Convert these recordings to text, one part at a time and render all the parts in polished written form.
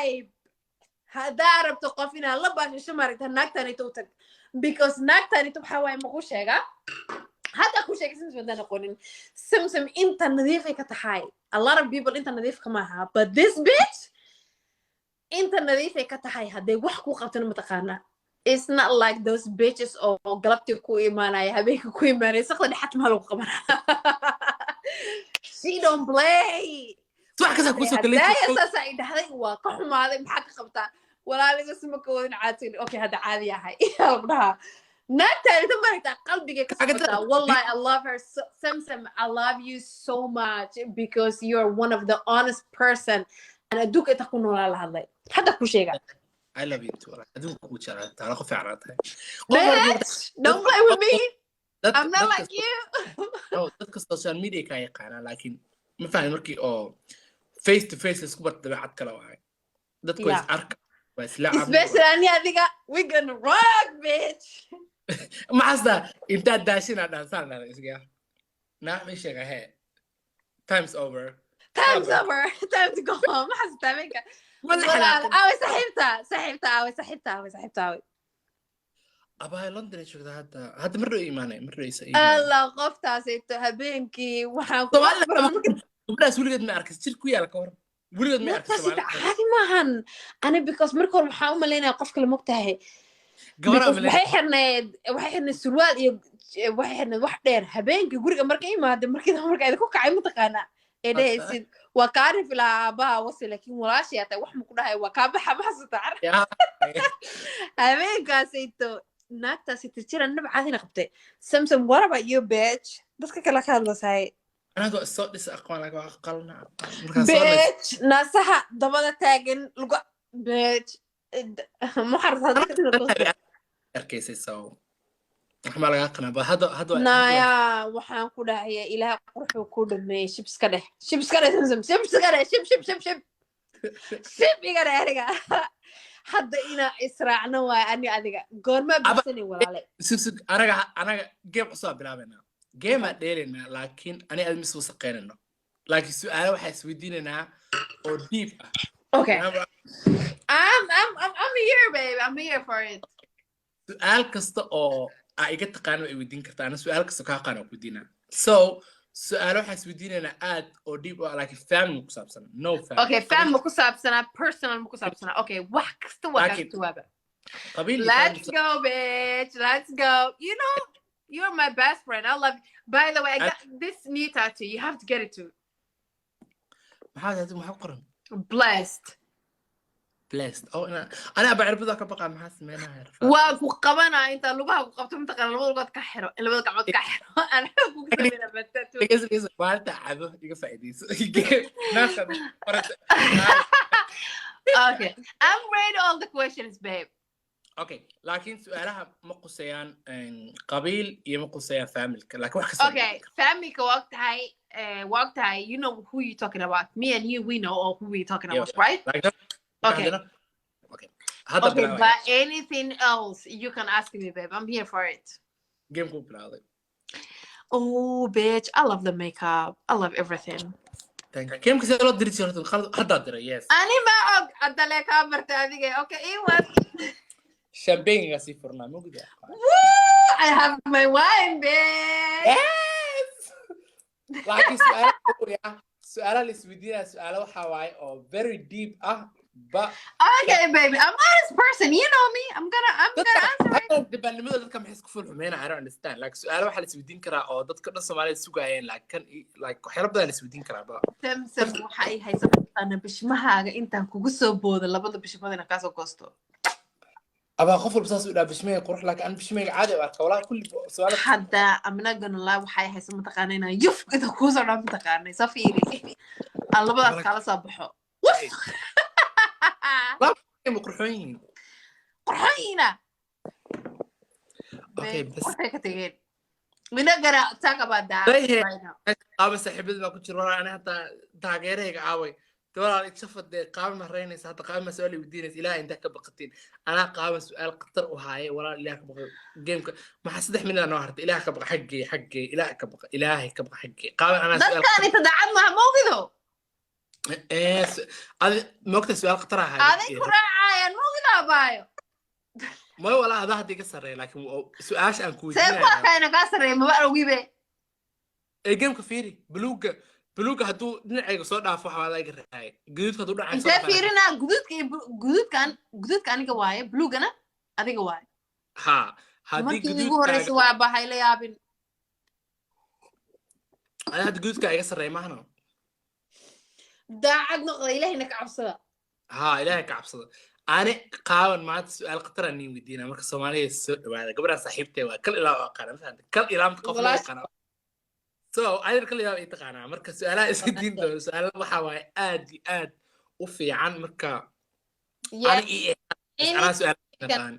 Vibe. Haddaa rabto qof inaad la baashisho, maaragta, naagtanito u tag, because naagtanito waxaa waaye, maku sheegaa, hadda ku sheegay, Samsam haddaan aqoonin, Samsam inta nadiifay ka tahay. A lot of people inta nadiifka maaha, but this bitch inta nadiifay ka tahay. Hadday wax ku qabtana, mataqaanaa, it's not like those bitches oo galabtii ku imaanaya, habeenka ku imaanaya, saqda dhexat maa lagu qabanaa. She don't play. Wax kasta kusoo. Hadaaya saasaa i dhahday, waa ka xumaaday. Maxaa ka qabtaa, walaaliga? Suma ka wadin caadsin. Okay, hadda caadi yahay lagu dhahaa. Naagtaan inta maragtaa qalbiga ka socotaa. Wallahi, I love her so. Samsam, I love you so much because you're one of the honest person aan adduunka inta ku noolaa la hadlay. Hadda ku sheega. I love you too. Adduunka kugu jeclaa taala, qof fiican tahay. Bitch, don't play with me. I'm not like you. No, dadka social media kaa yaqaanaa, laakiin ma fahmi markii oo face to face isku barta, dabeecad kale wahay. Dadku waa is arka, waa isla. Especially ani adiga, we gonna rock, bitch. Maxasta intaad daashinaa dhansaan dhahda isga naa ma sheega hee, time's over. Time's over, time to go home. Ma xasuutaa habeenka, walaal? Aaway saaxiibta? Saaxiibta aaway? Saaxiibta aaway? Saaxiibta aaway? Abahay London ay joogtaa hadda. Hadda mar dhow imaanay, mar dhow isa. Alla, qoftaasayto habeenkii waxaan ku Gabdhahaas weligeed ma arkis jir ku yaala ka hor, weligeed ma arkis. Markaasita caadi maahan ani, because marka hore waxaan u malaynaya qof kale, mogtahay. Gabaraa. Because waxay xirneyd surwaal iyo waxay xirneyd wax dheer habeenkii guriga marka imaada. Markii marka idinku kacay, mataqaanaa, ee dhehaysid waa kaa rifi lahaa aabaha wasi, laakiin walaashii ataa wax ma ku dhahay, waa kaa baxa. Ma xasuutaa habeenkaasayto? Naagtaasayto jira nab caadina qabtay. Samsam, what about you, bitch? Dadka kale ka hadlasahay. Anaga soo dhisa aqoon, laakiin waa qalna markaa soo dhis. Bitch, naasaha dabada taagan luga, bitch, ma xartaa dadka. Arkaysay, so wax maa lagaa qanaa ba hadda. Naya, waxaan ku dhahaya, Ilaah quruxuu ku dhameeyey. Shib iska dheh, shib iska dheh, Samsam, shib iska dheh, shib, shib, shib, shib, shib iga dheh. Aniga hadda inaa israacno waay. Ani adiga goormaa bursani, walaale? Sug, sug, anaga game cusub aa bilaabaynaa, game aa dheelaynaa, laakiin ani aad mis wasaqeynayno, laakiin su'aalo waxaa isweydiinaynaa oo deep ah. Okay, I'm here, babe. I'm here for it. Su'aal kasta oo aa iga taqaano ay weydiin kartaa, ana su'aal kasta kaa aqaan oo ku weydiinaa. So su'aalo waxaa isweydiinaynaa aad oo deep ah, laakiin family ku saabsan, no family. Okay, fam ma ku saabsanaa, personal ma ku saabsanaa? Okay, wax kasta waa kaaga jawaaba. Qabiil iyo Let's family. go, bitch. Let's go. You know, you're my best friend. I love you. By the way, I got this new tattoo. You have to get it too. Maxaa ku qoran? Blessed. Blessed. Oh, ina ana aba cirbada ka baqaa, maxaa sameynaya? Waa ku qabanaa intaa lugaha ku qabto, mataqaana, labada lugood ka xiro, in labada gacmood ka xiro, anaa kugu sameynaa tattoo. Dhegeyso, dhegeyso, maalinta cabo iga faa'iideyso. Naafta qorata. Okay, I'm ready, all the questions, babe. Okay, laakiin su'aalaha ma quseeyaan qabiil iyo ma quseeyaan familka, laakiin wax kasta. Okay, family ka waa ogtahay, waa ogtahay, you know who you talking about. Me and you, we know all who we talking about, right? Okay. Okay, hadda Okay, bilaabaya. But anything else you can ask me, babe. I'm here for it. Game ku bilowday. Oh, bitch, I love the makeup. I love everything. Thank you. Game-ka sidee loo diri jiray horta? Khalad haddaa diray, yes. Ani ma og, adale kaa bartay adiga. Okay, iwan. Champagne-ga sii furnaa mugdi. Woo! I have my wine, bitch. Yes, laakiin su'aalaha su'aalaha la isweydiinaya, su'aalo waxaa waaye oo very deep ah ba. Okay, baby. I'm honest person. You know me. I'm gonna answer it. Dabaanimada dadka maxay isku ful xumeyna? I don't understand. Like, su'aalo waxaa la isweydiin karaa oo dadka dhan Soomaalida sugaayeen, like kan like waxyaalo badan la isweydiin karaa ba. Samsam, waxa ay haysan mataqaana bishmahaaga intaan kugu soo boodo, labada bishmood inaan kaasoo goosto. Abaa, qof walba saas u dhaa, bishmeyga qurux, laakiin an bishmeyga caadi u arka walaa kulli su'aalo. Hadda I'm not gonna lie, waxay haysan mataqaana inaan yuf intaan kugu soo dhaa, mataqaana, soo fiiri, aan labadaas kala soo baxo. Ma qurxoon yihiin? Qurxoon. Okay, bas. Waxay ka tageen. We're not gonna talk about that Hey, right now. Qaaba saaxiibada baa ku jira walaa, ani hataa taageerahayga caaway de walaal ijafadee qaaba ma raynaysa hadda, qaaba ma su'aal i weydiinaysa. Ilaah intaa ka baqatiin, anaa qaaba su'aal khatar u haaye walaal. Ilaah ka baqa. Gameka maxaa 3 minute noo hartay? Ilaah ka baqa, xaggee, xaggee, ilaah ka baqa, Ilaahay ka baqa, xaggee qaaba anaa su'aal. Dadkaan inta daacad maaha, ma ogido. Adi moogta su-aal khatar ahaa. Aday ku raacayaan, mogdaa baayo. May, walaa adaa hadda iga sarreeya, laakiin su-aasha aan ku See ku weydiinaya. Arkayna kaa sarreeya, maba ogibe. Ee, gameka fiiri, buluuga, buluuga hadduu dhinacayga soo dhaafo, waxaa adaa iga raayay. Gaduudka hadduu dhinacayga soo Intee? dhaafo. Fiirinaa guduudka iyo guduudkan, guduudka aniga waaye, buluugana adiga waaye. Ha, haddii Markii igu horreysay guduudkaaga waa bahay la yaabin. Adi hadda guduudkaa iga sarreeya, maahno? Daacad noqda, Ilahina ka cabsada. Ha, Ilaahay ka cabsada. Ani qaawan maanta su-aal khatar aan niin weydiinaa. Marka Soomaaliya soo dhawaada. Gabadhaan saaxiibtee waa kal ilaa u aqaana, ma fahamtay? Kal ilaa mid qof loo Walaash. yaqaana, so ayar kal ilaa i taqaanaa. Marka su-aalaha iska diin doono, su-aala waxaa waaye aad iyo aad u fiican. Marka ani anaa su-aal naqaan.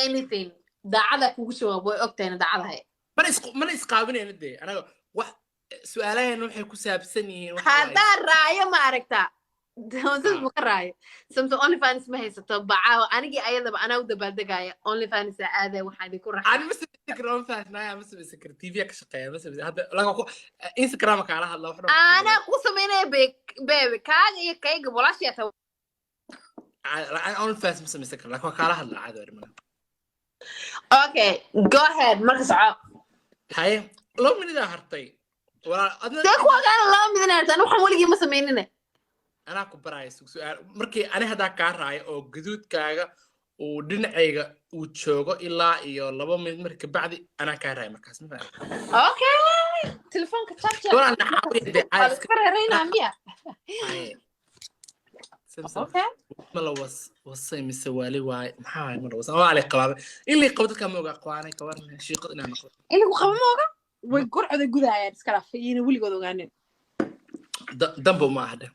Anything daacada kugu jawaab, way ogtahayna daacadahay. Mana isqaabinayna dee. Anaga wax su-aalaheena waxay ku saabsan yihiin waxa waaye. Haddaa raayo, ma aragtaa, sis buu ka raayo. Samse OnlyFans ma haysato bacaawa. Anigii ayadaba anaa u dabaaldegaya, OnlyFans aa aadaya, waxaa idinku raxay. Ani ma samaysan karo OnlyFans, naya, ma samaysan karo. TV ka shaqeeya, ma samaysan hadda. Laga ku Instagram kaala hadla wax dhan. Anaa ku samaynaya bebe, kaaga iyo kayga walaashiyaa ta. Ani OnlyFans ma samaysan karo, laakiin waa kaala hadla caadi arrimaha. Okay, go ahead, marka soco. Haye, 2 minute aa hartay, walaal adna. See ku ogaana 2 minute hartaan? Waxaan weligii ma samaynine. Anaa ku baraya. Su-aal markii ani haddaa kaa raayo oo gaduudkaaga uu dhinacayga uu joogo ilaa iyo 2 minute, marka kabacdi anaa kaa raaya markaas, ma fahamtay? Okay, telefoonka charger. Walaal, nacaawiya dee, Waa caadi. iska reeraynaa miya? Haye. Samsam. Okay. Ma la was wasay mise waali waaye? Maxaa waaye? Ma la wasay? Waa lay qabaaba in lay qabo dadka ma oga qawaanay kawaran shiiqad inaan noqdo. In lagu qabo ma oga, way gurcooda gudayaan, iska dhaaf, iyana weligood ogaanin. Dambo ma aha dheh.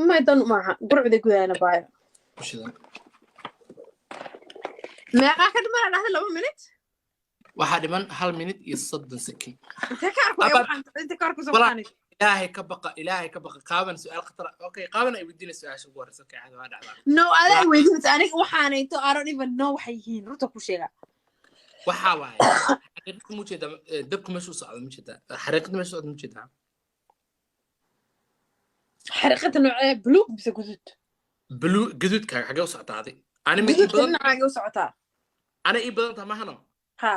May, dan maaha, gurcooda gudayaan baayo. Ku shidan. Meeqaa ka dhimana dhahda? 2 minute? Waxaa dhiman 1 minute iyo 30 second. Intee ka arko? Aba- Intee ka arko? Walaa- Waxaan Ilaahay ka baqa, Ilaahay ka baqa. Qaaban su-aal khatar ah. Okay, qaaban ay weydiinay su-aasha ugu horreysa. Okay, caadi waa dhacdaa. No, adaa weydiinaysa. Aniga waxaanayto I don't even know waxay yihiin, runta ku sheega. Waxaa waaye xariiqda ma ujeedaa? Dabka meesha u socdo ma ujeedaa? Xariiqda meesha u socdo ma ujeedaa? Xariiqada noocee? Buluug mise guduud? Blue, gaduudkaaga xagee u socdaa adi? Ani ma ii Guduudka badan dhinacaaga u socotaa. Ana ii badan taha mahano? Ha.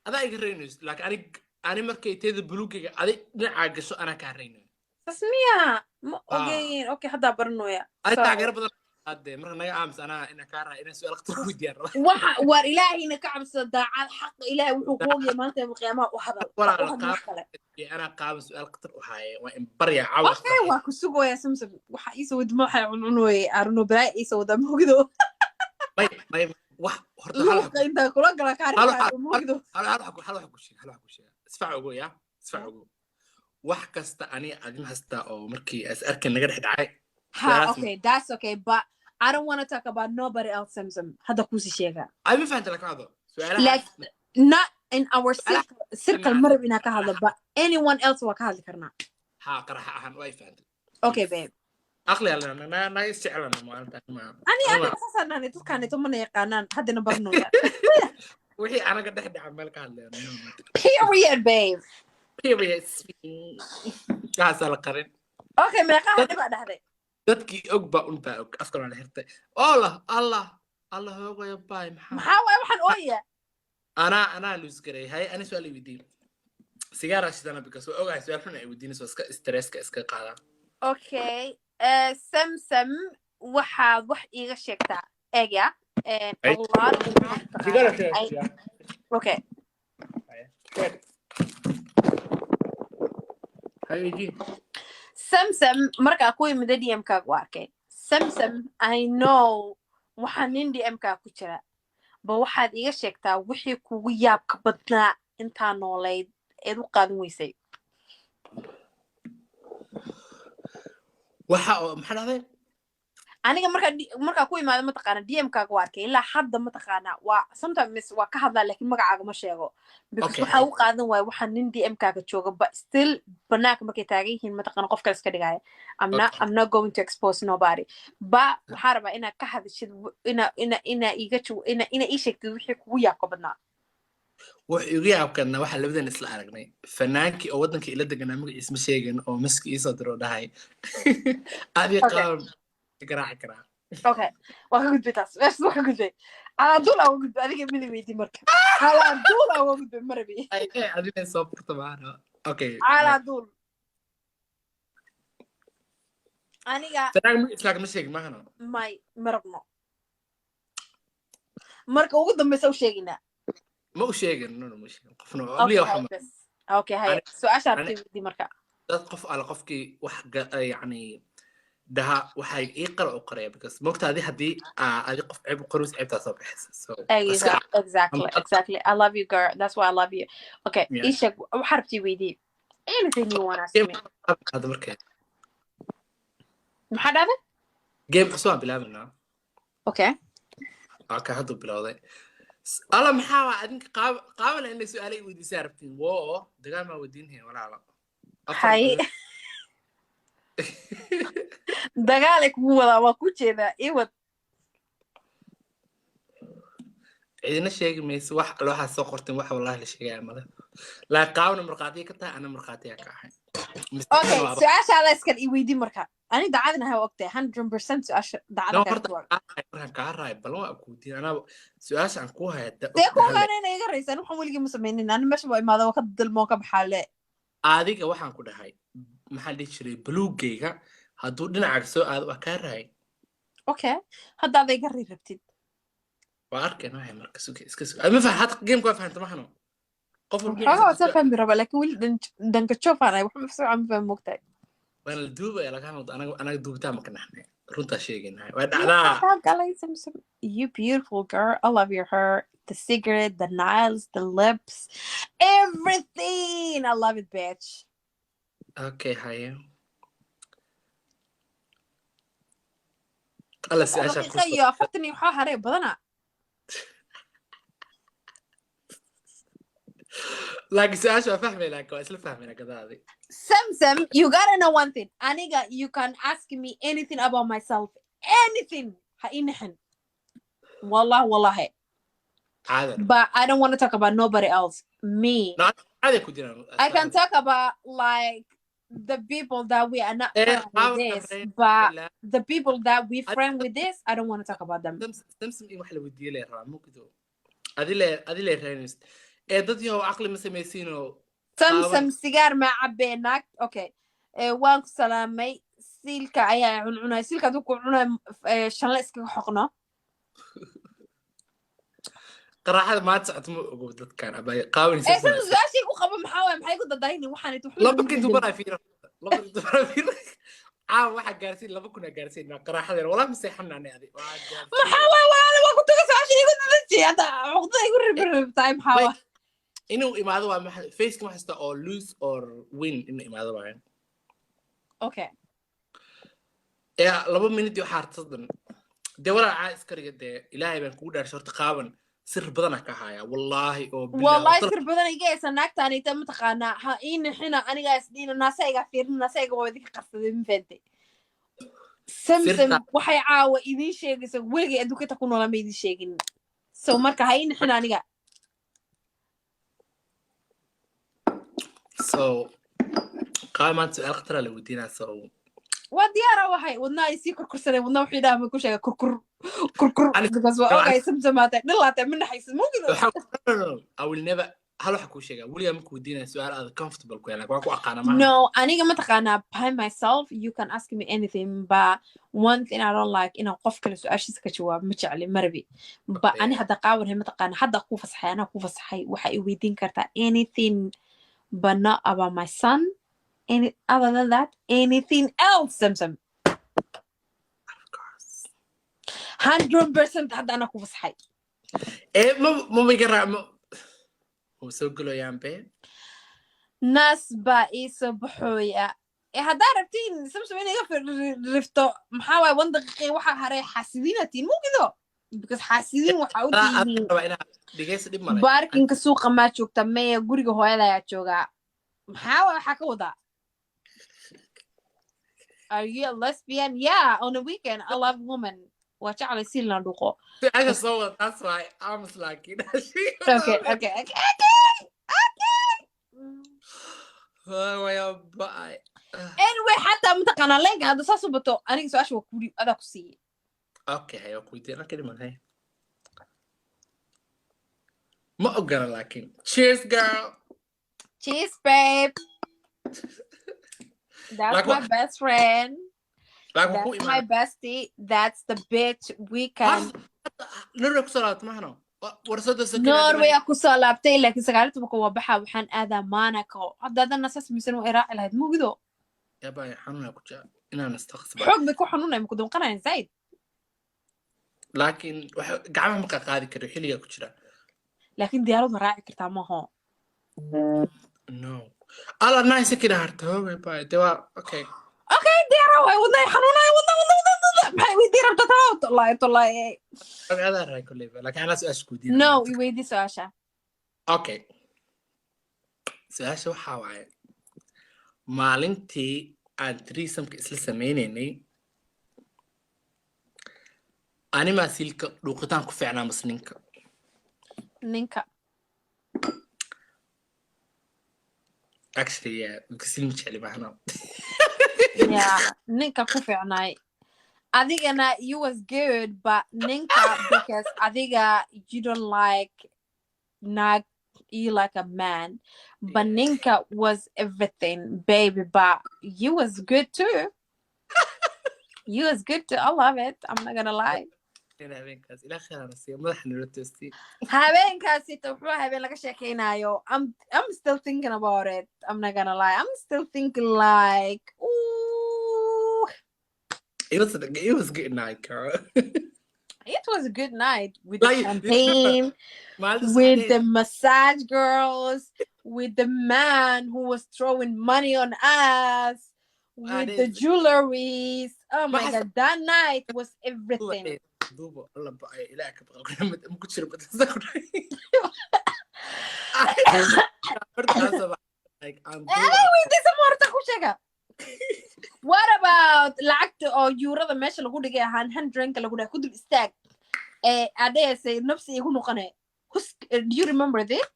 Adaa iga reynayso, laakiin ani markay teeda buluugayga adi dhinacaa gasho, anaa kaa reynayo. Sas miya? Ma Ah. ogeyn. Okay, haddaa baranooya. Adi Sorry. taageero badan hadde. Marka naga aamus, anaa inaa kaa raa inaa su-aal khatar ku weydiiyaan rabaa. Waxa waar Ilaahayna ka cabsada, daacad xaqa Ilaahay wuxuu ku ogyahay maanta yawm qiyaamaha u hadal. Walaal, u hadal wax kale. Anaa qaaban su-aal khatar u haaye, waa in barya caawa. Okay, waa ku sugoyaa. Samsam waxa iisoo wadi ma waxay cuncunooyay aruno balaa iisoo wadaa, mogido? May, may, wax horta hal Luuqa intaa kula gala kaarika, mogido? Hal wax ku sheega, isfac ogo, ya isfac ogo. Wax kasta ani adin hasta oo markii is arkin naga dhex dhacay. Ha. Okay, that's okay, but I don't want to talk about nobody else. Samsam, hadda kuusi sheega. Ay, ma fahanta? Laka hado su-aalahaas. Like, not in our circle, circle marab inaa ka hadlo, but anyone else waa ka hadli karnaa. Ha, qaraxa ahaan waa fahantay. Okay babe. Aqli alna naga isjeclana maalinta ma Ani aniga saasaan nahnay, dadkaanito mana yaqaanaan, haddana barnooya. Wixii anaga dhex dhaca meel ka hadlayno. Period, babe. Period, waxaasaa la qarin. Okay, meeqaa hadhi baa dhahday? Dadkii og baa un baa og, afkan waa la xirtay. Allah, Allah, Allah, hoogaya baay, maxaa? Maxaa waaye waxaan ooya? Anaa lose garay. Hay, ani su-aal i weydiin. Sigaaraa shidana because waa ogahay su-aal xun ay weydiinayso, iska stresska iska qaadaa. Okay, Samsam, waxaad wax iiga sheegtaa eegya. Ay. Allah. Okay. Hay, weydii. Samsam, markaa ku imida DM-kaaga u arkay. Samsam, I know waxaa nin DM-kaa ku jira ba. Waxaad iiga sheegtaa wixii kugu yaabka badnaa intaa noolayd eed u qaadan weysay. Waxa oo maxaa dhahday? Aniga markaa markaa ku imaado, mataqaana, DM-kaaga u arkay ilaa hadda, mataqaana, waa sometimes waa ka hadlaa, laakiin magacaaga ma sheego because waxaa u qaadan waaya waxaa nin DM-kaaga jooga, but still banaanka markay taagan yihiin, mataqaana, qof kale iska dhigaya. I'm not, I'm not going to expose nobody, but waxaa rabaa inaad ka hadashid, ina ina ina iiga ina ina ii sheegtid wixii kugu yaabka badnaa. Wuxuu igu yaabkadna waxaa labadan isla aragnay fanaankii oo waddanka ila deganaa, magaciis ma sheegin, oo miski iisoo diro oo dhahay adii Okay. qaab garaaci karaa. Okay, waa ka gudbay taas, meeshaas waa ka gudbay. Calaaduul aa uga gudbay. Adiga midi weydii marka, calaaduul aa uga gudbay marabi. Ay, adina soo furta maana, okay. Calaaduul aniga Fanaanka magaciis laakiin ma sheegin maahano. May, ma rabno. Marka ugu dambeysa u sheegaynaa. Ma u sheegin, no, ma sheegin qofna. Okay. Obliya waxa Bes, okay, haye, su-aasha ani- rabtay weydii marka. Dad qof alla qofkii wax yacni dhaha waxay ii qara u qaraya, because mogta adi haddii adi qof ceeb u qarus, ceebtaa soo bixisa, so iska Exactly. I love you, girl. That's why I love you. Okay. Yeah. Ii sheeg waxa rabtay weydii, anything you want to ask me. Hadda marka Maxaa dhahday? Game cusub aan bilaabanaa. Okay. Ka hadduu bilowday alla maxaa waa adinka qaab qaabana inay su-aala i weydiisaa rabtiin, woo dagaal maa weydiinhayn walaalo. Afar Hay. Dagaalay kugu wadaa, waa ku jeedaa, ii wad. Cidina sheegi mayso wax alle waxaa soo qorteen, wax wallahi la sheegaya male laa. Qaabna markhaatiya ka tahay, ana markhaatiya ka ahay. Okay, su-aashaada iskal ii weydii marka. Ani dacadina ha ogtahay 100% su-aasha dacada No, kaaga horta jawaab. Markaan kaa raay balan waa ku weydiin anaa su-aasha aan kuu haya Dee ku ogaana inay iga raysaan, waxaan weligii ma sameynin ani. Meesha waa imaada, waa ka dilmoo, ka baxaa le. Adiga waxaan ku dhahay, maxaa dhihi jiray, buluugayga hadduu dhinacaaga soo aado waa kaa raay. Okay, hadda ada iga ray rabtid. Waa arkeen waxay marka suga iska suga ma fahan hadda gameka waa fahanta mahano qof walba Xoogaa waa dhinaciisa soo fahmi rabaa, laakiin weli dhanka joofaan ay waxba soo ma fahmi, mogtahay. Waana la duubaya laga hadlo, anaga duubitaan ma ka naxnay, runtaa sheegaynahay waa dhacdaa. Maxaa galay, Samsam? You beautiful girl. I love your hair, the cigarette, the nails, the lips, everything. I love it, bitch. Okay, haye alla su-aashaa Daqiiqa ku iyo 40 iyo waxaa haray badana. Laakiin su-aasha waa fahmay, laakiin waa isla fahmayna gadaadi. Samsam, you gotta know one thing. Aniga, you can ask me anything about myself. Anything. Ha ii nixin. Wallah, wallahi. Caadan. But I don't want to talk about nobody else. Me. No, caaday ku jiraan. I can talk about like the people that we are not friend with qaabka this, reer but ilaa the people that we friend with this, I don't want to talk about them. Samsam in wax la weydiiyo lee rabaa mugdo adi lee raadinaysid ee dad yahow caqli ma samaysiinoo. Samsam sigaar ma cabee naag? Okay. Waan ku salaamay. Siilka ayaa cuncunaya. Siilka hadduu ku cunayo, shanle iskaga xoqno. Qaraaxada maanta socota ma ogo dadkan abay qaawan. Samsam su-aashii ku qabo maxaa waay? Maxay ku dadayni waxaan waxba Laba laguma kin bedelin. Dumaraa fiira, laba kin dumaraa fiira. Caawa waxaa gaarsiin 2000 gaarsiin qaraaxadeena walaa maseexana ani adi waa gaarsiin. Maxaa waay walaale, waa ku taga su-aasha igu dadaji hadda, cuqdada igu ribiribtahay, maxaa waay? Inuu imaado waa maxa faceka ma xasuusta oo lose or win inuu imaado waa. Okay. Ee 2 minute iyo waxaa harta 30 dee walaa caa iska dhiga dee ilaahay baan kugu dhaarshay horta qaaban sir badanaa ka haya wallaahi oo bilaahi oo Wallahi sir badan iga haysa naagtaanita, mataqaanaa, ha ii nixina. Anigaa isdhiina naasa iga fiirin, naasa iga waa idinka qarsaday, ma fahantay, Samsam? Waxay caawa idiin sheegaysa weligay adduunkata ku noolaa ma idiin sheegin, so marka ha ii nixina aniga. So qaab maanta su-aal khataraa la weydiinaa, so Waa diyaara, waxay wadnaa ay sii kurkursanay, wadnaa wuxuu yidhaha ma ku sheega kurkur kurkur because waa ogay Samsamaatay dhilaatay ma naxaysid mugdo. No, I will never. Hal waxa kuu sheegaa, weligaa markuu weydiinaya su-aal aad comfortable ku yahay, waan ku aqaana maaha. No, aniga mataqaanaa, by myself you can ask me anything, but one thing I don't like inaan qof kale su-aashiisa ka jawaabo, ma jecli, ma rabi. But ani hadda qaawanhay, mataqaanaa, hadda kuu fasaxay, anaa kuu fasaxay, waxa i weydiin kartaa anything but not about my son. Any other than that, anything else, Samsam. Of course. 100% hadda anaa kuu fasaxay. Ee ma iga raa ma soo gelayaan be. Naas baa ii soo baxooya. Ee haddaa rabtiin Samsam inay iga rifto, maxaa waaye, wan daqiiqi waxaa haray, xaasidiinatiin mugido, because xaasidiin waxaa u tihiin. Rabaa inaa dhegeysa, dhib male. Baarkinka suuqa maa joogta? Maya, guriga hooyada ayaa joogaa. Maxaa waay, waxaa ka wadaa, are you a lesbian? Yeah, on a weekend I love women. Waa jeclay siil inaan dhuuqo. Su-aasha soo wada, taas waay aamus laakiin. Okay. Waya ba'ay. Anyway, xataa mataqaanaa leenka hadda saas u bato, aniga su-aasha waa kuri adaa ku siiyey. Okay, hay, waa ku weydiin ka dhiman. Hay, ma ogola laakiin cheers, girl. Cheers, babe. That's Like my what? best friend. Laakiin ku That's my imaan bestie. That's the bitch we can. Norway kusoo laabta mahano war soo dosa. Norway aa kusoo laabtay, laakiin 19 waa baxa, waxaan aadaa Monaco. Hadda adana saas misan waa raaci lahayd mugido. Yabaa, xanuunaa ku jira inaan istaqsba. Xoog bay ku xanuunay, maku damqanayan zaid. Laakiin waxa gacmaha ma qaadi karo, xilligaa ku jira. Laakiin diyaarad ma raaci kartaa maaho? No, alla 9 second harta hoogay baa de waa okay. Okay, diyaara waay, wadnay xanuunay, wadna wadna wadna wadna. Maxay weydii rabta taa? Wallahi wallahi. Adaa raay kolleyba, laakiin anaa su-aasha ku weydiinaya. No, i weydii su-aasha. Okay, su-aasha waxaa waaye, maalintii aan threesomeka isla sameynaynay, animaa siilka dhuuqitaan ku fiicnaa mas ninka? Ninka. Actually, yeah, because siil ma jecli baahna. Yeah, ninka ku fiicnaay. Adigana you was good, but ninka, because adiga you don't like naag, you like a man, but ninka was everything, baby. But you was good too, you was good too. I love it, I'm not gonna lie. In habeenkaas ilaa khayr siiyo, madaxa nala toostay. Habeenkaasi ta wuxuu habeen laga sheekeynayo. I'm still thinking about it, I'm not gonna lie. I'm still thinking like, ooh. It was good night, girl. It was a good night with the Like, champagne, maalinta with the massage girls, with the man who was throwing money on us, with the jewelries. Oh my Mas- God, that night was everything. Duubo alla ba'ay, ilaah ka baqal, ma ku jiro badasa ku dhahay. Like, I'm Anay weydiisa ma horta ku sheega. What about lacagta oo yuurada meesha lagu dhigay ahaan 100-ka lagu dhahay ku dul istaag ee adheesay nafsi igu noqone? Do you remember this?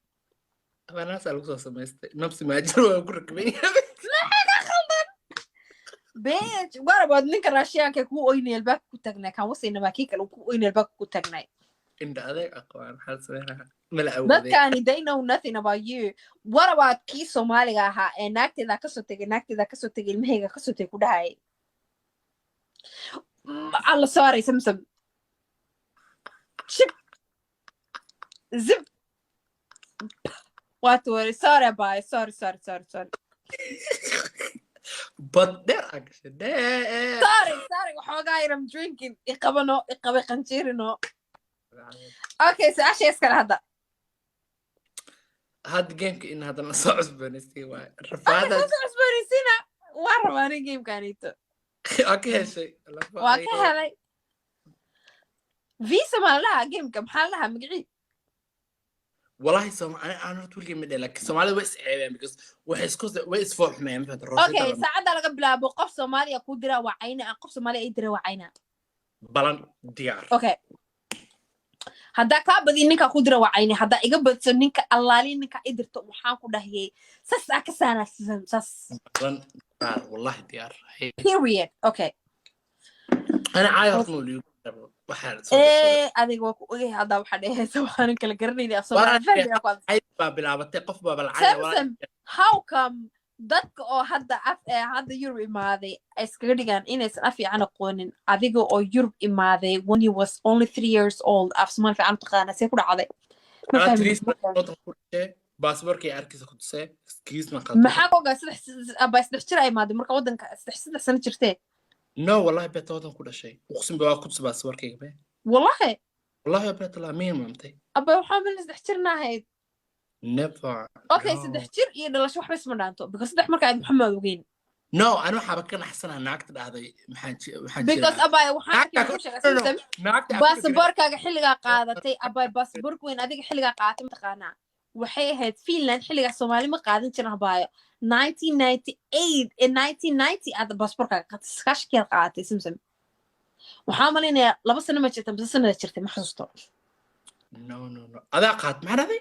Abanaasaa lagu soo samaystay, nafsi maajir waa ku rakbay. Bitch, what about ninka raashiyaanka ee kuu oynaya albaabka ku taagnaa? Kaan wasayna baa kii kale kuu oynaya albaabka ku taagnay. Indha adeeg aqwaan, maxaa sameynaa, mala awooday. Dadkani, they know nothing about you. What about kii Soomaaliga ahaa ee naagteeda kasoo tegay, naagteeda kasoo tegay, ilmahayga kasoo tegay ku dhahay? Alla, sorry, Samsam. Shib zib waat wari. Sorry abay, sorry, sorry, sorry, sorry. Bad dheer aa gashay dheer. Sorry, sorry. Waxoogaa yar I'm drinking, iqabano iqabay qanjiirino. Okay, su-aasha iskale hadda. Hadda gameka in haddana soo cusboonaystay waay. Okay. Rafaada. Soo cusboonaysiina, waa rabaa nin gamekanito. Waa ka heshay. Waa ka helay. Visa maa la dhahaa gameka? Maxaa la dhahaa magacii? Wallahi Sooma ani aan horta weligay ma dhihin, laakiin Soomaalida way is ceebeen because waxay isku way isfooxmeeyeen, ma fahanta? Okay, saacadda laga bilaabo qof Soomaaliya kuu diraa waa cayna ah, qof Soomaaliya ay dira waa cayna. Balan, diyaar. Okay, haddaa kaa badiyo ninkaa ku dira waa cayna, haddaa iga badiso ninka allaali ninka i dirto waxaan ku dhahiyay sas aa ka saanaa sas. Balan, diyaar, wallahi diyaar. Hey. Period, okay. Ana caay horta ma liigu waxaa soo darsaday. Ee, adiga waa ku ogay haddaa waxaa dhehaysa waxaanan kala garanayni af Waa Soomaali fahmi ku cay baa bilaabatay, qof baa balcay. Samsam, how come dadka oo hadda af ee hadda Yurub imaaday ay iskaga dhigaan inaysan af fiican aqoonin? Adiga oo Yurub imaaday when you was only 3 years old, af Soomaali fiican u taqaana, see ku dhacday? Ma Anaa fahmin. 3 wadan ku dhashay, baasaboorkay arkaysa ku tusee, excuse ma qaldan. Maxaa ka ogaa saddex abaa 3 jir ay imaaday marka wadanka 3 sano jirtee? No, wallahi beeta wadan ku dhashay, uqsim ba waa ku tusay baasaboorkayga be. Wallahi? Wallahi beeta la miin mamtay. Abaa waxaa malin 3 jirna ahayd. Never. Okay. No. 3 jir iyo dhalasho waxba isma dhaanto because saddex marka aad maxamed ogeyn. No, ani waxaaba ka naxsanaha naagta dhahday maxaan Because jiraa abaa waxaan Naagta arkay ku sheegay no, no, Samsam. Naagta aan ku dheggan. Baasaboorkaaga xilligaa qaadatay abay, baasaboorka weyn adiga xilligaa qaadatay mataqaanaa waxay ahayd Finland xilligaa Soomaali ma qaadan jirin abaayo. 1998 ee 1990 aad baasaboorkaaga qaadatay, sagaashankeed qaadatay, Samsam. Waxaa malaynayaa 2 sano ma jirta mise sanada jirtay, ma xasuusto. No, no, no, adaa qaat, maxaa dhahday?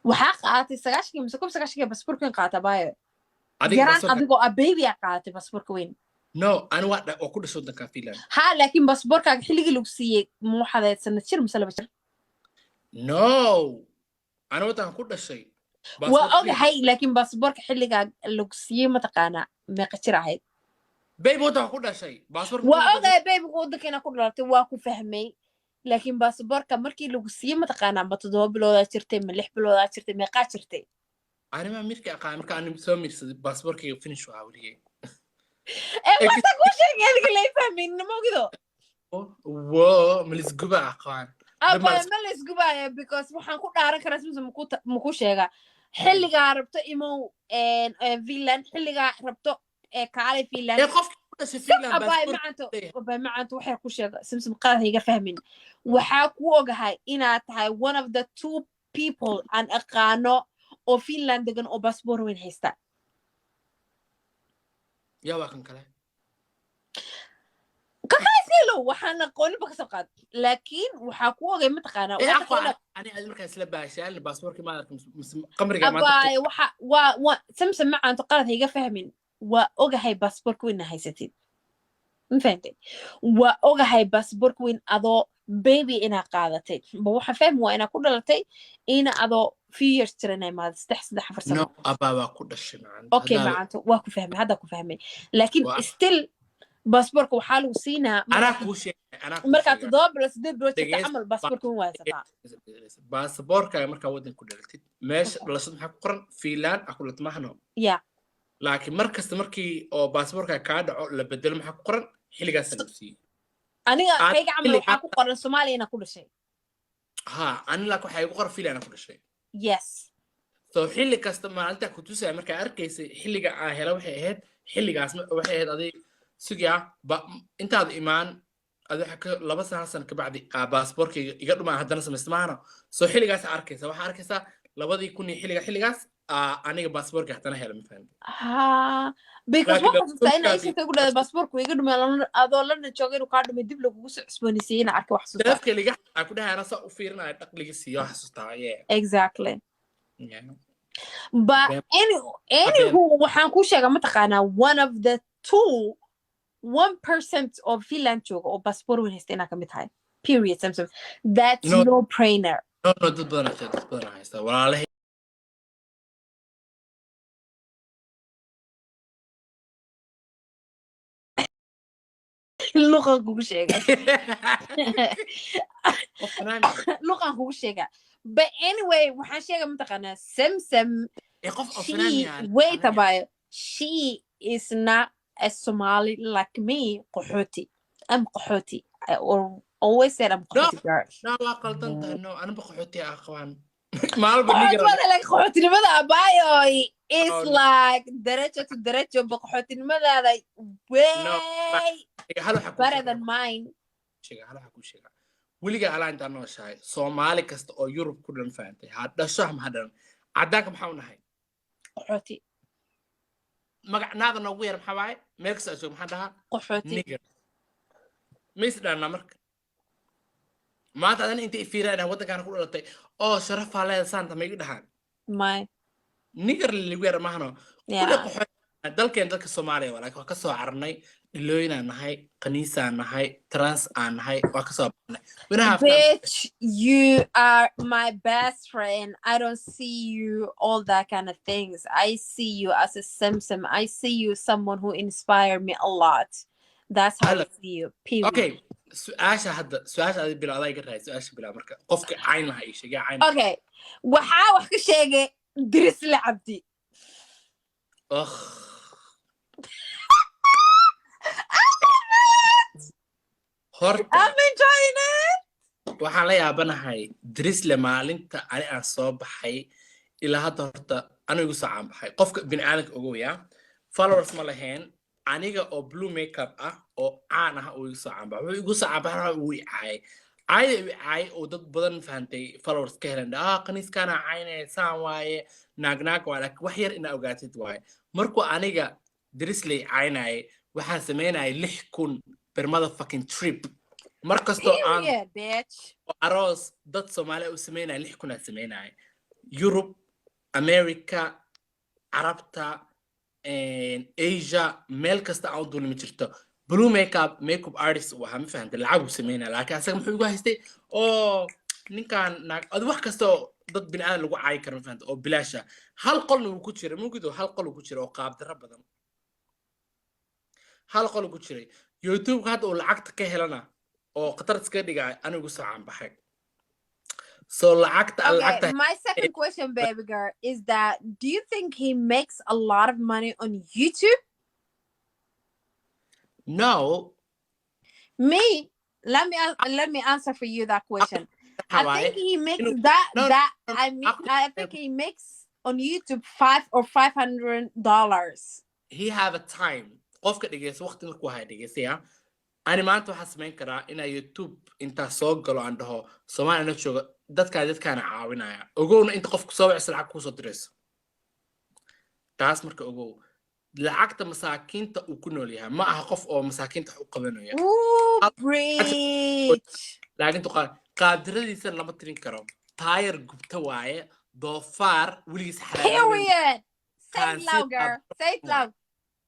Waxaa qaadatay 90-kii mise 91-kii baasaboorka weyn qaata, baayo. Adiga Yaraan baasaboorka- adigoo ah baby aa qaadatay baasaboorka weyn. No, ani waa ku dhashay waddanka Finland. Ha, laakiin baasaboorkaaga xilligii lagu siiyey ma waxaad ahayd sanad jir mise 2 jir? No, ani waddankan ku dhashay. Waa Baasaboorka- ogahay, laakiin baasaboorka xilligaa lagu siiyey, mataqaanaa, meeqa jir ahayd? Babe, waddanka ku dhashay baasaboorka. Waa ogahay, babygu waddankeena ku dhalatay, waa ku fahmay, laakiin baasaboorka markii lagu siiyey, mataqaanaa, ma 7 biloodaa jirtay ma 6 biloodaa jirtay, meeqaa jirtay? Anima mirka aqaan marka ani soo miirsaday baasaboorkayga finish waa weligay. Ee wata kuu sheegay, adiga lay fahmayn, ma ogido. Wo malisguba aqaan. Abaya, ma la isgubaayo, because waxaan ku dhaaran karaa, simse maku sheegaa, xilligaa rabto imow Finland, xilligaa rabto ee kaalay Finland. Ee qofka ku dhashay Finland Abay baasaboorka macanto leeyahay. Abay macanto, waxay ku sheega, Simsim, qalad hayga fahmin. Waxaa ku ogahay inaad tahay one of the two people aan aqaano oo Finland degan oo baasaboor weyn haysta. Yaa waa kan kale? Kelo waxaan aqooninba kasoo qaad, laakiin waxaa ku ogay, mataqaanaa, Ee waddanka aqwa ani adi markaa isla baashaalin baasaboorkii ma arkin mise qamriga maanta. Abaaye, waxa waa Samsam macaanto, qalad hayga fahmin. Waa ogahay baasaboorka weyn haysatid, ma fahantay? Waa ogahay baasaboorka weyn adoo baby inaa qaadatay, ba waxa fahmi waa inaa ku dhalatay ina adoo few years jira inaa imaada saddex afar No. sano. Abaa, waa ku dhashay macanta. Okay, macaanto, waa ku fahmay, hadda ku fahmay, laakiin still baasaboorka waxaa lagu siinaa Anaa kuu sheegay, anaa kuu markaa sheegay. 7 bilood, 8 bilood jirta Dhegeyst- camal baasaboorka weyn waa haysataa. Baasaboorkaaga markaa waddan ku dhalatid, meesha dhalashada maxaa ku qoran? Finland aa ku dhalatay, mahno? Ya. Laakiin mar kasta markii oo baasaboorkaaga kaa dhaco la bedelo, maxaa ku qoran? Xilligaasaa lagu siiyey. Aniga Aad kayga camal xilligaa- waxaa ku qoran Soomaaliya inaa ku dhashay. Ha, ani laakiin waxaa igu qoran Finland aa ku dhashay. Yes. So xilli kasta maalintaa ku tusaya markaa arkaysay xilliga aan hela waxay ahayd xilligaas waxay ahayd adig sugaa ba intaad imaan adi waxa ka 2 sano, hal sano kabacdi aa baasaboorkayga iga dhumaa, haddana samaysta maahano. So xilligaas arkaysa, waxaa arkaysaa 2000 iyo xilligaas aa aniga baasaboorka haddana hela, ma fahamtay? Ha, because Laakiin waxaa xasuustaa inaa baasaboorkaasi- ishirka ku dhahday baasaboorku iga dhumay adoo London jooga inuu kaa dhumay, dib lagugu soo cusboonaysiiyey inaa arkay, wax xasuustaa. Taleefka liga aa ku dhahay anaa saa u fiirinaya dhaqliga siiyo, xasuustaa, yeah. Exactly. Yeah. But anywho, waxaan kuu sheegaa, mataqaanaa, one of the two 1% oo Finland jooga oo baasaboor weyn haysta inaa kamid tahay, period. Samson, that's No. no brainer. No, no, dad badan haysta, dad badan haysta, walaalahay. Luqan kugu sheega. Qof fanaan. Luqan kugu sheega. But anyway, waxaan sheega, mataqaanaa, Samsam, ee qof oo she fanaan yahay. Wait about it. She is not a Somali like me. Qaxooti, I'm qaxooti. I always said I'm qaxooti girl. No, waa qaldan tahay. No, anaba qaxooti ah qabaan maalba. Qaxooti Nigar. wada, like qaxootinimada, abayo, is Oh, no. like darajo to darajo ba qaxootinimadaada way Hal waxaa kuu better sheega. than mine. Sheega, hal waxaa kuu sheega: weligaa alaa intaa nooshahay, Soomaali kasta oo Yurub ku dhan, fahantay, ha dhasho ama ha dhalan, caddaanka maxaa u nahay? Qaxooti. Magac naada noogu yar maxaa waaye? Meel kasta aad joog maxaan dhahaa? Qaxooti. Nigger ma is dhahnaa? Marka maanta adana intay ifiiraan waddankaana ku dhalatay oo sharafaa leeda saanta ma igu dhahaan? My Nigger lagu yar maahno. Kulli qaxooti dalkeen, dalka Soomaaliya waa, laakiin waa kasoo cararnay, dhilooyinaan nahay, qaniisaan nahay, trans aan nahay, waa kasoo baxnay. We don't have time. Bitch, you are my best friend. I don't see you all that kind of things. I see you as a Simpson. I see you someone who inspired me a lot. That's how I Hello. see you. Period. Okay, su-aasha hadda, su-aasha adi bila adaa iga rahay, su-aasha bila marka qofka cayn lahaa ii sheeg, yaa cayn? Okay. Waxaa wax ka sheegay Dirisle Cabdi. Ugh. Horta I'm enjoying it. Waxaan la yaabanahay Drisle maalinta ani aan soo baxay ilaa hadda, horta anigu igu soo caanbaxay qofka bini aadanka ogow, followers ma lahayn, aniga oo blue makeup ah oo caan ah uu igu soo caanbaxay. Wuxuu igu soo caanbaxay, wuu i caayay, caayada i caayay oo dad badan, fahantay, followers ka helan. Ah, qaniiskaana caynaya, saan waaye, naag naag waa, laakiin wax yar inaa ogaatid waaye, markuu aniga Drisley caynayay waxaan sameynayay 6,000. per motherfucking trip. Mar kastoo aan Period, bitch. aroos dad Soomaaliya u sameynaya, 6,000 aa sameynaya. Europe, America, Carabta, Asia, meel kasta aan u duulimi jirto. Blue Makeup makeup artist uu ahaa, ma fahantay? Lacag uu sameynaya, laakiin asaga muxuu igu haystay oo ninkan naag adi wax kasta oo dad bini aadan lagu caayi karo, ma fahantay, oo bilaasha. Hal qolna wuu ku jiray mugido, hal qol uu ku jiray oo qaabdarro badan. Hal qol uu ku jiray. YouTube hadda uu lacagta ka helana oo khatar iska dhigay, anigu soo caanbaxay. So lacagta Okay, lacagta my second question, baby girl, is that do you think he makes a lot of money on YouTube? No. Me, let me answer for you that question. I Waaye think he makes that no, that no, I mean, I think he makes on YouTube $5 or $500. He have a time. Qofka dhegeysta, waqti markuu haya dhegeystaya. Ani maanta waxaa samayn karaa inaa YouTube intaa soo galo aan dhaho Soomaaliya na jooga dadkaa, dadkaana caawinaya. Ogowna inta qofku soo wacisa lacag kuusoo dirayso taas. Marka ogow lacagta masaakiinta uu ku nool yahay, ma aha qof oo masaakiinta wax u qabanaya. Ooh, preach. Laakiin qaadiradiisana lama tirin karo. Taayar gubta waaye, doofaar weligiis xalaaloonin. Period. Say it Can't see loud, girl. Say it loud.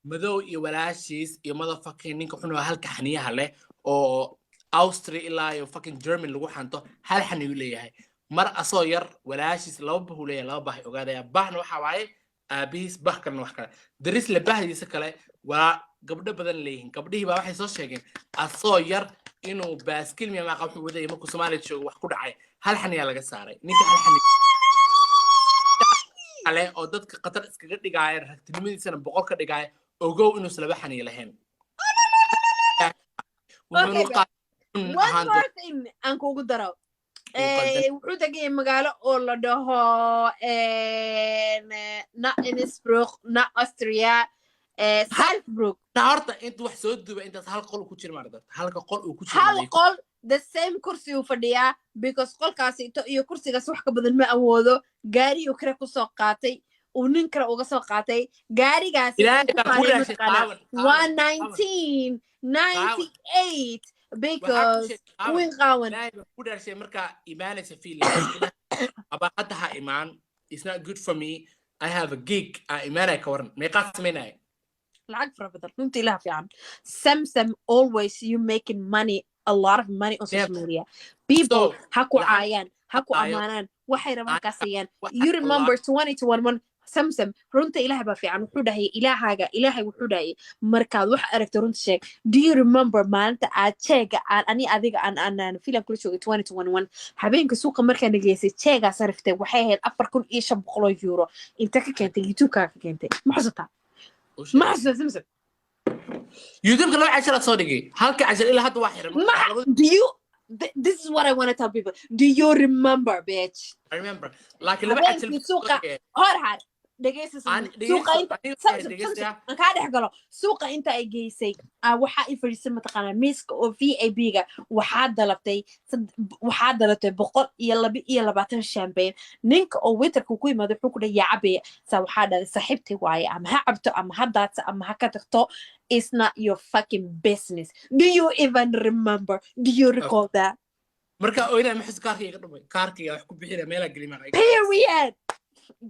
Madow iyo walaashiis iyo motherfucking ninka xun oo halka xaniyaha leh oo Austria ilaa iyo fucking Germany lagu xanto, hal xaniyuu leeyahay. Mar asoo yar walaashiis laba bahuu leeyahay, laba bah ogaadaya. Bahna waxa waaye aabihiis, bah kalena wax kale daris le. Bahdiisa kale waa gabdho badan leeyihiin. Gabdhihii baa waxay soo sheegeen asoo yar inuu baaskil miya maaqa wuxuu wadayay markuu Soomaaliya joogo wax ku dhacay, hal xaniyaa laga saaray ninka. Hal xani kale oo dadka khatar iskaga dhigaaya, ragtinimadiisana 100 ka dhigaaya. Ogow inuusan laba xaniya lahayn. Okay, wuxuuna one more thing aan kugu daro. Wuxuu tegay magaalo oo la dhaho na Innsbruck, na Austria, Salzburg. Horta inta wax soo duuba intaas hal qol ku jira, maarata, halka qol uu ku jiro. Hal qol, the same kursi uu fadhiyaa, because qolkaasi ito iyo kursigaas wax ka badan ma awoodo. Gaariyuu kale kusoo qaatay, uu nin kale uga soo qaatay gaarigaasi. Ilaahay baa ku dhashay, qaawan. Waa 1998, because win qaawan. Ilaahay baa ku dhashay. Markaa imaanaysa feeling aba hadda ha imaan, it's not good for me. I have a gig aa imaanaya, ka waran, meeqaad samaynaya? Lacag fara badan, runta ilaah fiican. Samsam, always you making money, a lot of money on social media. People So, ha ku lacag caayaan, ha ku caayo. amaanaan, waxay rabaan kaa siiyaan. Waxa You remember 2021, Samsam, runta ilaah baa fiican. Wuxuu dhahay ilaahaaga, ilaahay wuxuu dhahay markaad wax aragto runta sheeg. Do you remember maalinta aad jeega aan ani adiga aan filan kula joogay 2021 habeenka suuqa markaa nageysay, jeegaa sariftay waxay ahayd €4,500. Inta ka keentay? YouTube-kaa ka keentay. Ma xusataa? Ma xasuutaa, Samsam? YouTube-ka laba cashar aad soo dhigay, halka cashar ilaa hadda waa xiran. Ma do you this is what I want to tell people. Do you remember, bitch? I remember, laakiin laba cashar Habeenkii suuqa hor har dhegeysa. Suuqa inta, Samsam, Samsam, aan kaa dhex galo. Suuqa inta ay geysay, waxaa i fadhiisay, mataqaanaa, miiska oo VIP-ga. Waxaa dalabtay 122 champagne. Ninka oo waiterka ku yimaado wuxuu ku dhahay, "Yaa cabaya?" Saa waxaa dhaday, "Saaxiibtay waaye, ama ha cabto ama ha daadsa ama ha ka tagto, it's not your fucking business." Do you even remember? Do you recall that? Marka oynaa maxus kaarka iga dhumay, kaarkayga wax ku bixina meelaa geli maa. Period.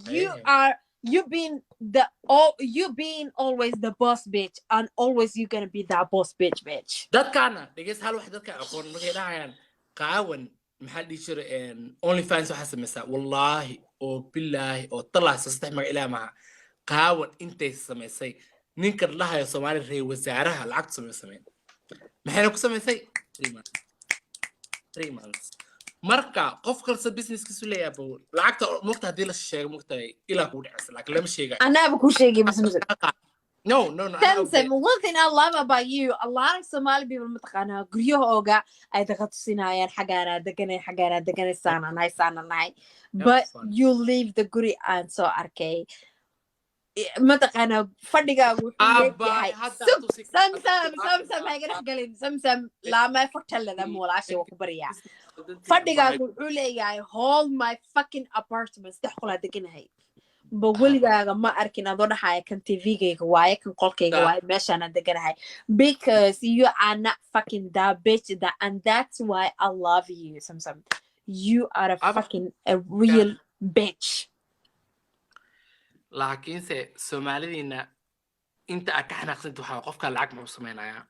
You are you been the all you been always the boss bitch, and always you gonna be that boss bitch, bitch. Dadkaana dhegeys, hal wax dadka aqoon markay dhahayaan qaawan, maxaa la dhihi jiray, OnlyFans waxaa samaysaa, wallaahi oo bilaahi oo talaahi, saddex magac ilaah maaha. Qaawan intay samaysay ninka dhahayo Soomaali reer wasaaraha lacagtu samay sameyn, maxayna ku samaysay 3 months, 3 months. Marka qof kalsa businesskiisu leeyahay bow lacagta mugta haddii la sheego mugtahay ilaa kugu dhacaysa, laakiin lama sheegayo. Anaaba ku sheegay bas muslim. No, anaa Samsam, one thing I love about you, a lot of Somali people, mataqaanaa, guryahooga ay daqa tusinayaan, xaggaanaa deganay, xaggaanaa deganay, saanaa nahay, saanaa nahay, but fun. you leave the guri aan soo arkay, mataqaanaa, fadhigaagu wuxuu Abba, leeyahay hadda sug. tusi- Samsam, Samsam, ha iga dhex gelin. Samsam, laama fortalada muulaasha waa ku baryaa. Fadhigaagu wuxuu leeyahay whole my fucking apartment, saddex qolaa deganahay. Ba weligaaga ma arkin adoo dhaxaya kan TV-gayga waaye, kan qolkayga waaye, meeshaanaan deganahay, because you are not fucking that bitch that, and that's why I love you, Samsam. You are a fucking a real bitch. Laakiinse Soomaalidiina inta aad ka xanaaqsanta waxaa qofka lacag muxuu samaynayaa,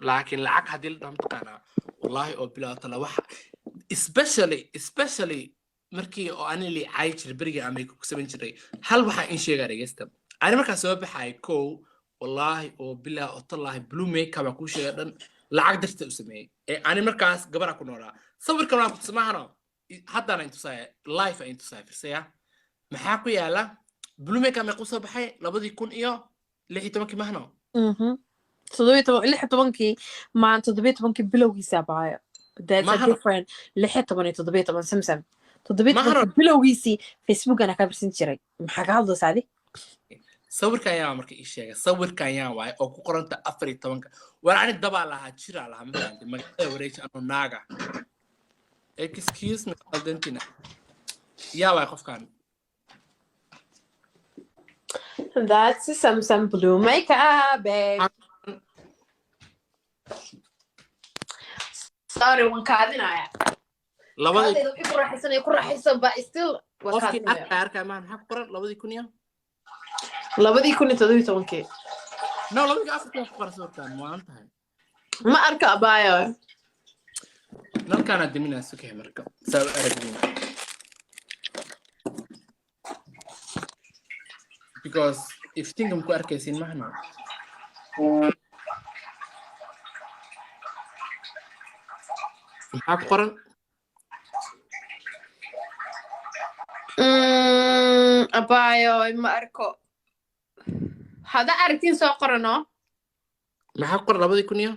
laakiin lacag haddii la dhaho, mataqaanaa, wallaahi oo bilaatala waxa especially markii oo ani li caayi jiray berigii aan makeup ku samayn jiray. Hal waxaa in sheegaa, dhegeysta. Ani markaa soo baxay kow, wallaahi oo bilaa oo tallaahi, blue makeup aan kuu sheegay dhan lacag darteed u sameeyey. Ee ani markaas gabaraa ku noolaa. Sawirkan waa ku tusmaahano, haddana intusaya live aan intusaya, firsaya maxaa ku yaala. Blue makeup meequu soo baxay? 2016-kii mahno? 17, 16-kii maan, 17-kii bilowgiisa baayo. That's a different 16 iyo 17, Samsam. 17-kii bilowgiisii Facebookana ka firsan jiray. Maxaa ka hadlaysaa adi? Sawirkan yaa marka ii sheegay? Sawirkan yaa waaye oo ku qoranta 14-ka? War ani dabaa lahaa, jiraa lahaa, ma fahamtay? Magaalada wareeji anoo naaga, excuse me, qaldantina. Yaa waay qofkan? That's Samsam blue makeup, babe. Sorry, waan kaadinaya. Labadii Kaadayda wixii ku raaxaysanaya ku raaxaysan, but still waa qofkii kaadinaya. Arkaya, arkaya maa, maxaa ku qoran? Labadii kun iyo 2017-kii. No, labadii afartan ku qoran sawirkan waan tahay. Ma arka, abaayo. Nalkaana diminaa sukay marka saa u aragnin, because iftiinka maku arkaysin mahna. Maxaa ku qoran? Abaayo, ma arko. Hadda aragtiin soo qorano. Maxaa ku qoran 2000 iyo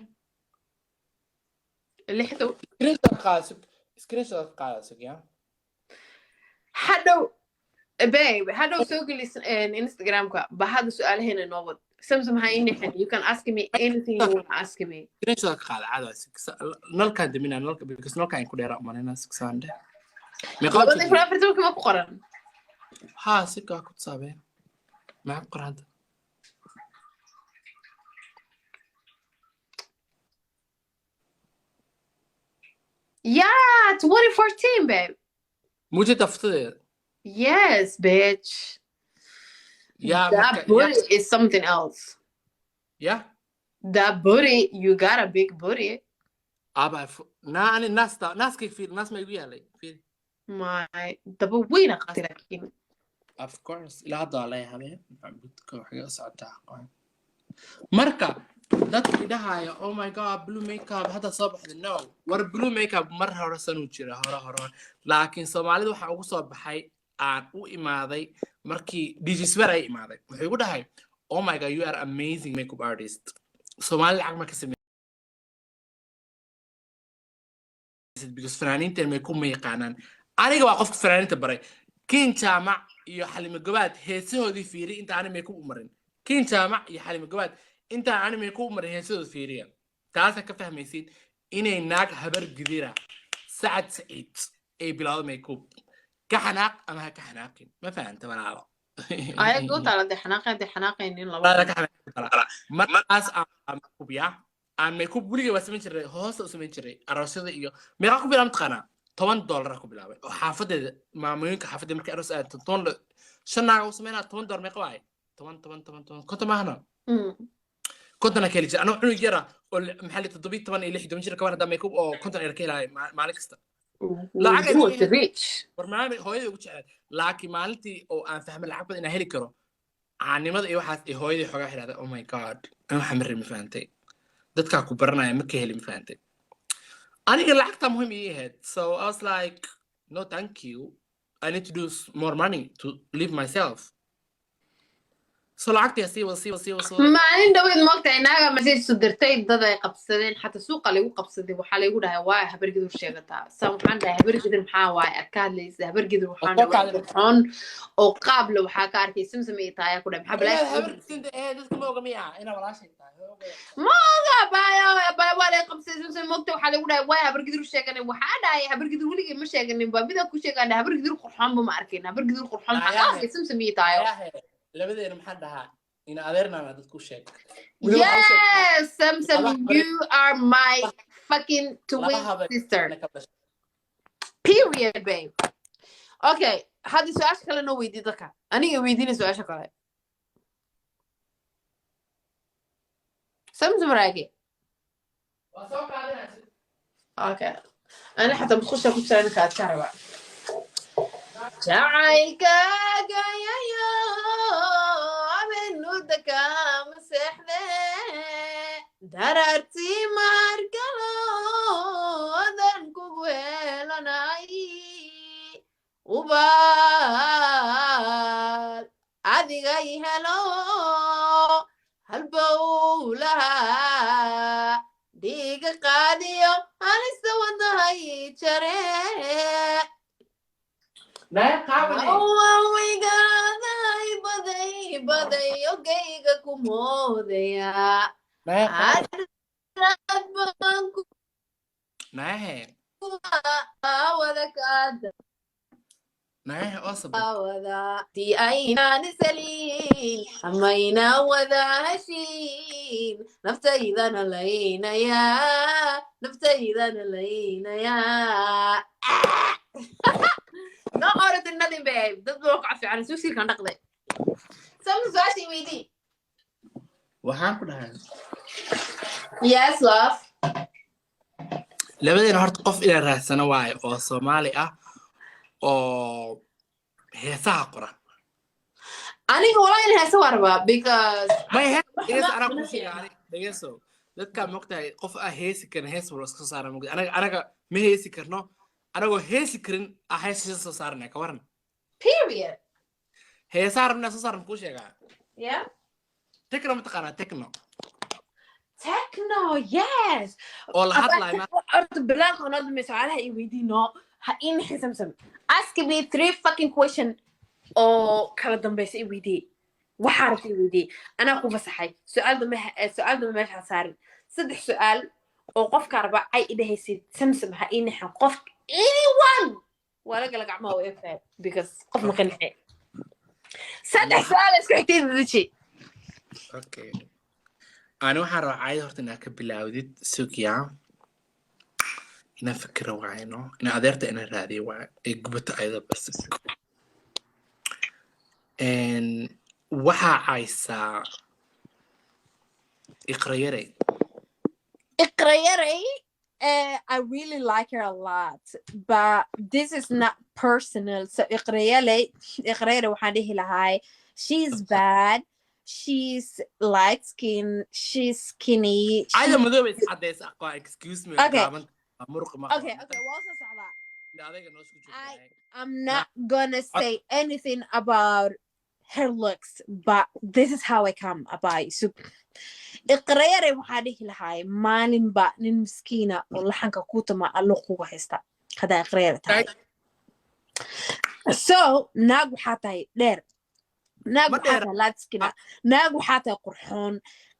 lixda? Screenshot qaada, sug, screenshot qaada, sug ya. Hadhow, babe, hadhow soo gelis Instagramka. Ba hadda su-aalaheena noo wad. Samsam, ha inixin. You can ask me anything you want to ask me. Screenshot qaada caada, sug. Nalkaan diminaa, nalka, because nalkaan ku dheeraa umalina, sug saande meeqa. 2014-kii ma ku qoran? Haa, si kaa ku tusaabeen. Maxaa ku qoran hadda? Yeah, 2014, babe. Muujada futadeeda. Yes, bitch. Yaa That marka booty is something else. Ya. That booty, you got a big booty. Aba naa ani naasta naaskay fiir, naas ma igu yaalay, fiir. My daba weyna qabtay laakiin. Of course, ilaa hadda waa leeyahay budka waxay u socotaa. Marka dadka idhahaya, "Oh my God, blue makeup hadda soo baxday," no, war blue makeup mar hore sanuu jira, hore hore hore. Laakiin Soomaalida waxaa ugu soo baxay aan u imaaday markii DJ Swear ay imaaday. Wuxuu igu dhahay, "Oh my God, you are amazing makeup artist. Soomaali lacag ma ka samaysid because fanaaniinteen makeup ma yaqaanaan." Aniga waa qofka fanaaniinta baray. Kiin Jaamac iyo Xalimo Gobaad heesahoodii fiiri inta ani makeup u marin. Kiin Jaamac iyo Xalimo Gobaad intaan ani makeup u marin heesahooda fiiriya. Taasa ka fahmaysid inay naag Habar Gidira Sacad Saciid ay bilowdo makeup. Ka xanaaq ama ha ka xanaaqin, ma fahanta walaalo? Ayaga u taala dee, xanaaqeen dee, xanaaqaynin laba. Walaalo, ka xanaaqin kala. Markaas aan makeup ya aan makeup weligay waa samayn jiray, hoosta u samayn jiray aroosyada iyo meeqaa ku bilaabay mataqaanaa? $10 ku bilaabay oo xaafadeeda, maamooyinka xaafadeeda markay aroos aadto, toban shan naaga u sameynaa. $10 meeqa waaye? 10, 10, 10, 10, 50 maahna? 50 ka heli jira anoo cunug yara oo maxaa la 17 iyo 16 jir kaban haddaa makeup oo 50 euro ka helaayo maalin kasta. Lacag ay You was rich. War maalin hooyadii ugu jeclayd, laakiin maalintii oo aan fahmay lacag badan inaan heli karo, caanimada iyo waxaas iyo hooyadii xoogaa xidhahday, "Oh my God, an waxaa ma rabin," ma fahantay? Dadkaa ku baranaya ma ka heli, ma fahantay? Aniga lacagtaa muhiim ii ahayd, so I was like, "No, thank you, I need to do more money to live myself." So lacagtii sii wada, sii wada, sii wada, sii wada. Maalin dhaweyd moogtahay naaga message soo dirtay, dad ay qabsadeen, xataa suuqa laygu qabsaday. Waxaa laygu dhahay, "Waay Habargidur sheegataa?" San waxaan dhahay, "Habargidur maxaa waaye aad ka hadlaysa? Habargidur waxaan Oo dhahay kaadin. Qurxoon oo qaable waxaa ka arkay Samsam iyo taaya ku dhahay, maxaa Inaad balaash." Habarkisinta ee dadka ma oga miya inaa walaashay tahay? Abaya, abaya, waa lay qabsaday. Samsam moogta waxaa Waxaa lagu dhahay, "Waay Habargidir u sheeganin?" Waxaa dhahay, "Habargidir weligay ma sheeganin." Ba midaan ku sheegaan dhahay, Habargidir qurxoonba ma arkin. Habargidir qurxoon maxaa ka arkay? Samsam iyo taayo. Ayahe, labadeena maxaa dhahaa? Ina adeernaana dadku sheeg. Weli waxaa u sheegtaa Yes, Samsam, laba habar you are my fucking twin laba habar sister. ka dhashay. Period, babe. Okay, hadda su-aasha kale noo weydii dadka. Aniga weydiina su-aasha kale. Samsam Raage. Waa soo qaadanaysa. Okay. Ana xataa musqusha ku jira ninka aad ka rabaa. Jacaylkaaga yayo habeenuda kama seexde, daraartii markalo adan kugu helanay, ubaad adiga i helo, halbowlaha dhiiga qaadiyo, halista wadahay jare. Naya qaabane. Awawigaaday baday baday, ogayga ku moodaya. Naya qaabane. Aad baan ku Nayahe. wada kaada. Nayahe oo sabir. Wada ti aynaan isaliin amayna wada heshiin, naftaydana laynayaa, naftaydana laynayaa. No order nothing, babe. Dad baa ku fiican suusiirkan dhaqday. Samsa, su-aasha weydii. Waxaan ku dhahay, Yes, love. Labadeena horta qof inaan raadsano waaye oo Soomaali ah oo heesaha qora. Aniga walaa in heesa waa rabaa because May hees wax dhegeyso, ma anaa ma kuu sheega. fiicna. Ani dhegeyso, dadkaa mogtahay qof ah heesi karin, hees wala iska soo saara mogtahay. Anaga ma heesi karno. Anagoo heesi karin ah hees soo saaranaya, ka waran? Period. Heesaha rabnaa soo saaran kuu sheegaa. Yeah. Techno ma taqaanaa? Techno. Techno, yes. Oo la hadlayo ma Horta bilaalka noo dambe su'aalaha i weydiino ha ii nixin. Samsam, ask me three fucking question oo kala dambeysa i weydii. Waxaa rabta i weydii, anaa ku fasaxay. Su-aal dambe su-aal dambe meesha ha saarin. Saddex su-aal oo qofka raba ay idhahaysid. Samsam, ha ii nixin. Qof, anyone, waa la gala gacmaha u eegtahay because qof ma ka nixe. Saddex su-aal isku xigtay deji. Okay, ani waxaan rabaa caayada horta inaad ka bilaawdid. Sugyaa, inaan fikiro waayno, inaan adeerta inaan raadiyo waayo ay gubato ayada bas. Waxaa caysaa Iqra Yare. Iqra Yare, I really like her a lot, but this is not personal. So Iqra Yare, Iqra Yare waxaan dhihi lahay, she's bad. She's light skin. She's skinny. Ayada madooba is cadaysa aqaa, excuse me. Okay. Gaaban muruqa ma Okay. Waa soo socdaa. Adayga noo isku joogtaa. I'm not gonna say anything about her looks, but this is how I come about. So Iqra Yare waxaa dhihi lahay, maalinba nin miskiina oo laxanka ku tama allo kuga haysta haddaa Iqra Yare tahay. So naag waxaa tahay dheer, naag Ma waxaa dheer. tahay light skin, naag waxaa tahay qurxoon.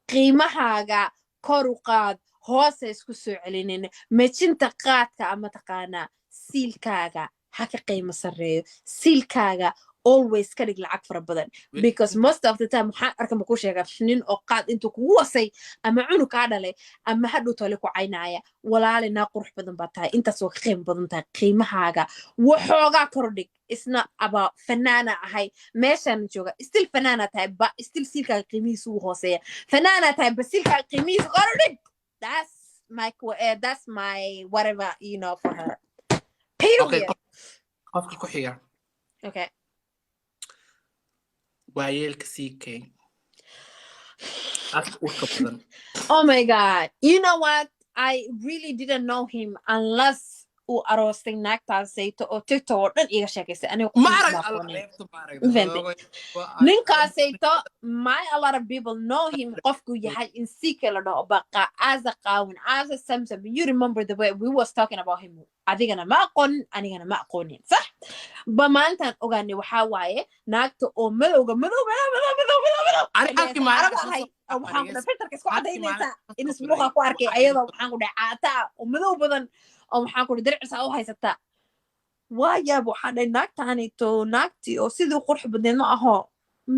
Qiimahaaga kor u qaad, hoose isku soo celinin. Mejinta qaadka ama taqaanaa siilkaaga ha ka qiimo sarreeyo. Siilkaaga always ka dhig lacag fara badan, because most of the time waxaan arka, ma ku sheega, nin oo qaad intuu kugu wasay ama cunug kaa dhalay ama hadhow tole ku caynaya. Walaali, naa qurux badan baa tahay, intaas waa ka qiimo badan tahay. Qiimahaaga waxoogaa kor dhig. Isna about fanaana ahay, meeshaan jooga, still fanaana tahay, ba still siilkaaga qiimihiisa ugu hooseeya. Fanaana tahay, ba siilkaaga qiimihiisa kor dhig. That's my whatever for her. Okay. Period. Qofka ku xiga. Okay. Waayeelka CK, afka urka badan. Oh my God. You know what? I really didn't know him unless uu aroostay naagtaasayto oo TikTok oo dhan iiga sheekaysay. Aniga Ma qofkiisa arag ma alla aqoonin. Ceebta ma arag. Fahantay? Ninkaasayto, my, a lot of people know him. Qofku yahay in CK la dhaho baqa as a qaawin, as a Samsam. You remember the way we was talking about him. Adigana ma aqoonin, anigana ma aqoonin, sax ba? Maalintaan ogaanay waxaa waaye naagta oo madowga madow madow madow madow madow madow Ani halkii maalin Carab isla ahay soo oo waxaan ku dhahay filterka isku halkii cadaynaysaa maalin in isla soo isbuuqa ku arkay waxaa ayadoo, waxaan ku dhahay, caata ah oo madow badan oo, waxaan ku dhahay, dircisa u haysataa. Waayaab, waxaan dhahay, naagtaanito naagtii oo sidii qurux badneed ma aho,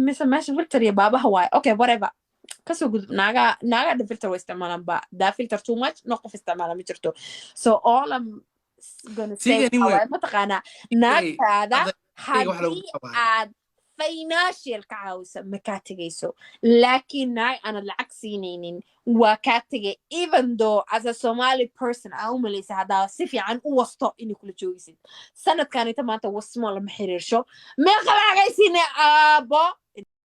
mise meesha filter iyo baabaha waaye? Okay, whatever, kasoo gudub. Naagaa naagaa dhan filter way isticmaalaan ba daa filter too much no qof isticmaala ma jirto. So all I'm gonna say Siga waxaa anyway, waaye, mataqaanaa, naagtaada wax lagu haddii qabaa. aad financial ka caawisa, ma kaa tegayso, laakiin naag aanad lacag siinaynin waa kaa tegay, even though as a Somali person aa u malaysa haddaa si fiican u wasto inay kula joogaysid. Sanadkanita maanta wasmo lama xiriirsho. Meeqa lacagay siinay, aabo?